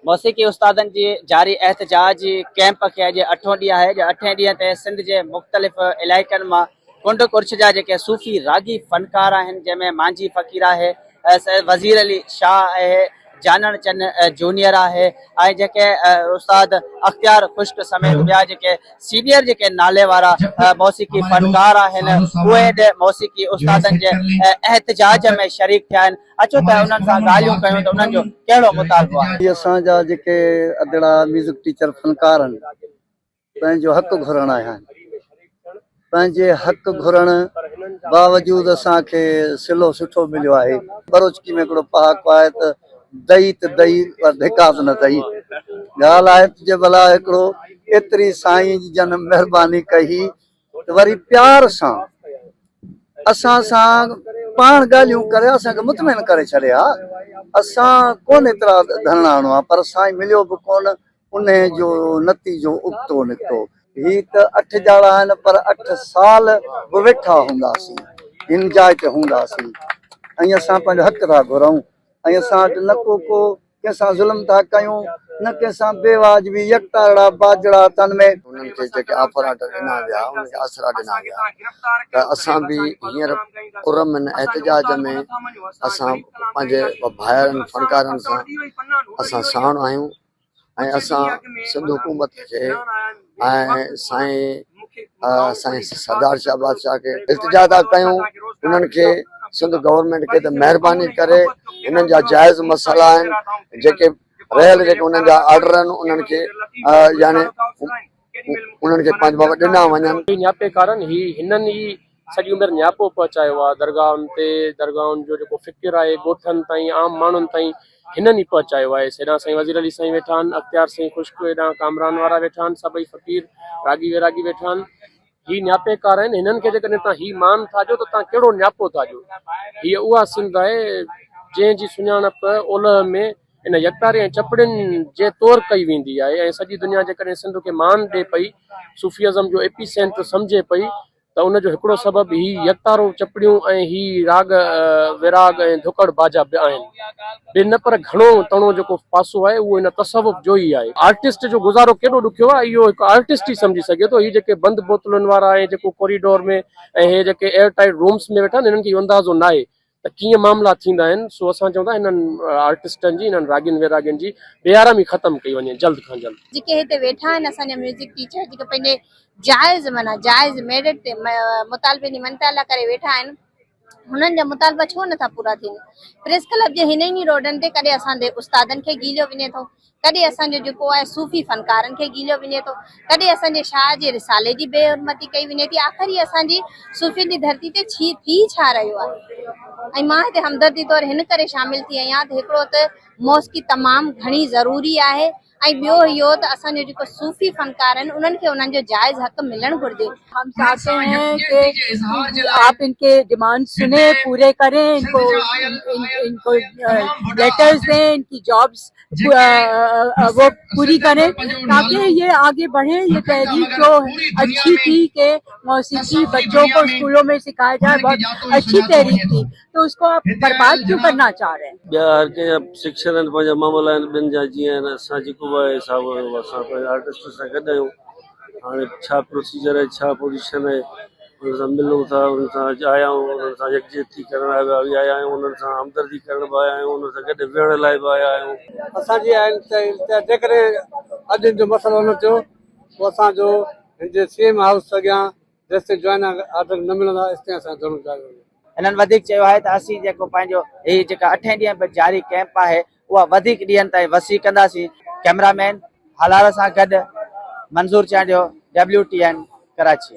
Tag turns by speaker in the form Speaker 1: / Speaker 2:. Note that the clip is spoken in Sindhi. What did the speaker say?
Speaker 1: موسيقي استادن جي جاري احتجاجي ڪئمپ کي اڄ اٺون ڏينهن آهي، اٺين ڏينهن تي سنڌ جي مختلف علائقن مان ڪنڊ ڪڙڇ جا جيڪي صوفي راڳي فنڪار آهن، جنهن ۾ مانجهي فقير آهي، وزير علي شاهه آهي، جانڻ چن جونيئر آهي ۽ جيڪي استاد اختيار خشڪ سميت ٻيا جيڪي سينيئر جيڪي نالي وارا موسيقي فنڪار آهن، اهي به موسيقي استادن جي احتجاج ۾ شريڪ ٿيا آهن. اچو ته انهن سان ڳالهيون ڪيون ته انهن جو ڪهڙو مطالبو آهي.
Speaker 2: هي اسان جا جيڪي ادڙا ميوزڪ ٽيچر فنڪار آهن پنهنجو حق گهرڻ آيا آهن پنهنجي حق گهرڻ باوجود اسان کي صلو سٺو مليو آهي. ٻروچڪي ۾ هڪڙو پهاڪو آهي ته دئي ته دئي پر ڌڪا به نه دئي. ڳالهه آهي ته جي ڀلا هڪڙو ايتري سائين جن مهرباني ڪئي ته وري پيار سان اسان سان پاڻ ڳالهيون ڪري اسان کي مطمئن ڪري ڇڏي ها. اسان ڪونه ايترا ڌرڻا هڻو ها پر سائين مليو به ڪونه انهي جو نتيجو ابتو نڪتو. هي ته اٺ جاڙا آهن پر اٺ سال به ويٺا هونداسين هن جاء تي هونداسين ۽ اسان پنهنجو حق ٿا گهرون ۽ اسان وٽ نه ڪو ڪو ڪنهن سان ظلم ٿا ڪيون نه ڪنهن سان بي واجبي يڪتارڙا باجڙا تن ۾.
Speaker 3: انهن کي جيڪي آفر آرڊر ڏنا ويا انهن کي آسرا ڏنا ويا ته اسان به هينئر پرامن احتجاج ۾ اسان پنهنجي ڀائرن فنڪارن سان اسان ساڻ آهيون ۽ اسان سنڌ حڪومت کي ۽ سائين سائين سردار شاهه بادشاهه کي التجا ٿا ڪيون انهن کي سنڌ گورنمينٽ کي ته مهرباني ڪري هنن جا جائز مسئلا آهن جيڪي رهيل جيڪي انهن جا آرڊر آهن انهن کي يعني انهن کي پنهنجو بابا ڏنا وڃن.
Speaker 4: هي نياپي ڪارن هي هنن ئي سڄي عمر نياپو پهچايو آهي درگاهن تي درگاهن جو جيڪو فڪر آهي ڳوٺن تائين عام ماڻهن تائين هنن ئي پهچايو آهي هيڏانهن سائين وزير علي سائين ويٺا آهن اختيار سائين خشڪ هيڏانهن ڪامران وارا ويٺا آهن سڀئي فقير راڳي ويراڳي ويٺا آهن هي نياپيڪار آهن، هنن کي جيڪڏهن توهان هي مان ٿا ڏيو ته توهان ڪهڙو نياپو ٿا ڏيو؟ هيء اها سنڌ آهي، جنهن جي سڃاڻپ اولهه ۾ ان يڪتاري ۽ چپڙين جي طور ڪئي ويندي آهي ۽ سڄي دنيا جيڪڏهن سنڌ کي مان ڏئي پئي، صوفي ازم جو ايپي سينٽر سمجهي پئي ته ان جو هڪڙو سبب هي يڪتارو چپڙيون ۽ هي راڳ ويراڳ ۽ ڌڪڙ باجا به آهن. به نه پر گهڻو تڻو جيڪو پاسو آهي اهو هن تصوف جو ئي آهي. آرٽسٽ جو گذارو ڪيڏو ڏکيو آهي اهو هڪ آرٽسٽ ئي سمجهي سگهي ٿو. هي جيڪي بند بوتلن وارا ۽ جيڪو ڪوريڊور ۾ ۽ هي جيڪي ايئر ٽائيٽ رومس ۾ ويٺا آهن هنن کي اهو اندازو ناهي ته ڪيئن معاملا ٿيندا آهن. سو اسان چئون ٿا هنن آرٽسٽن جي هنن راڳين ويراڳين جي بي آرامي ختم ڪئي وڃي جلد کان جلد.
Speaker 5: جيڪي هتي ويٺا آهن اسان جا ميوزڪ ٽيچر جيڪي پنهنجي جائز معنيٰ جائز ميرٽ تي مطالبي جي مڃتا لاء ڪري ويٺا آهن. هنن جا مطالبا ڇو نٿا پورا ٿين؟ پريس ڪلب جي هنن ئي روڊن تي ڪڏهن اسان جي استادن کي گهيليو وڃي ٿو، ڪڏهن اسان جو جيڪو آهي صوفي فنڪارن کي گهيليو وڃي ٿو، ڪڏهن اسان جي شاهه جي رسالي جي بي حرمتي ڪئي وڃي ٿي، آخر هي اسان جي صوفين جي ڌرتي تي ڇي ٿي ڇا رهيو آهي؟ ۽ مان هتي همدردي طور هن ڪري شامل ٿي آهيان ته هڪڙو ته موسيقي تمام گهڻي ضروري آهي ۽ ٻيو اهو ته اسان جو جيڪو صوفي فنڪار آهن انهن کي انهن جو جائز حق ملڻ گهرجي.
Speaker 6: هم چاهتي هين ڪي آپ ان ڪي ڊيمانڊ سني پوري ڪرين ان ڪو ان ڪو ليٽرز دين ان ڪي جابس وہ پوري ڪرين تاڪي يه آگي بڙهي يه تحريڪ جو اڇي ٿي ڪي موسيقي بچو ڪو اسڪولو ۾ سکايا جائي بهت اڇي تحريڪ ٿي تو اس ڪو آپ برباد ڪيون ڪرنا چاھ رهي هين.
Speaker 7: ٻيا هر ڪنهن جا سيڪشن آهن پنهنجا معاملا آهن ٻين جا جيئن آهن اسان جيڪو به آهي حساب اسان پنهنجا آرٽسٽ سان گڏ آهيون هاڻي ڇا پروسيجر آهي ڇا پوزيشن آهي انهن سان ملون ٿا انهن سان اڄ آيا آهيون انهن سان يڪجهتي ڪرڻ لاء به آيا آهيون انهن سان همدردي ڪرڻ به آيا آهيون انهن سان گڏ ويهڻ لاء به آيا آهيون.
Speaker 8: اسان جي آهن ته جيڪڏهن اڄ هن جو مسئلو نه ٿيو پوء اسان جو هن جي سي ايم هائوس اڳيان جيستائين جوائن آرڊر نه ملندا ايستائين اسان جو ڌرڻو جاري رهندو.
Speaker 1: هنن وڌيڪ چيو آهي ته اسين جيڪو پنهنجو هي جيڪا اٺين ڏينهن به جاري ڪئمپ آهي اها وڌيڪ ڏينهن تائين وسيع ڪنداسين. ڪئميرا مين هالار سان گڏ Manzoor Chandio, W T N, Karachi.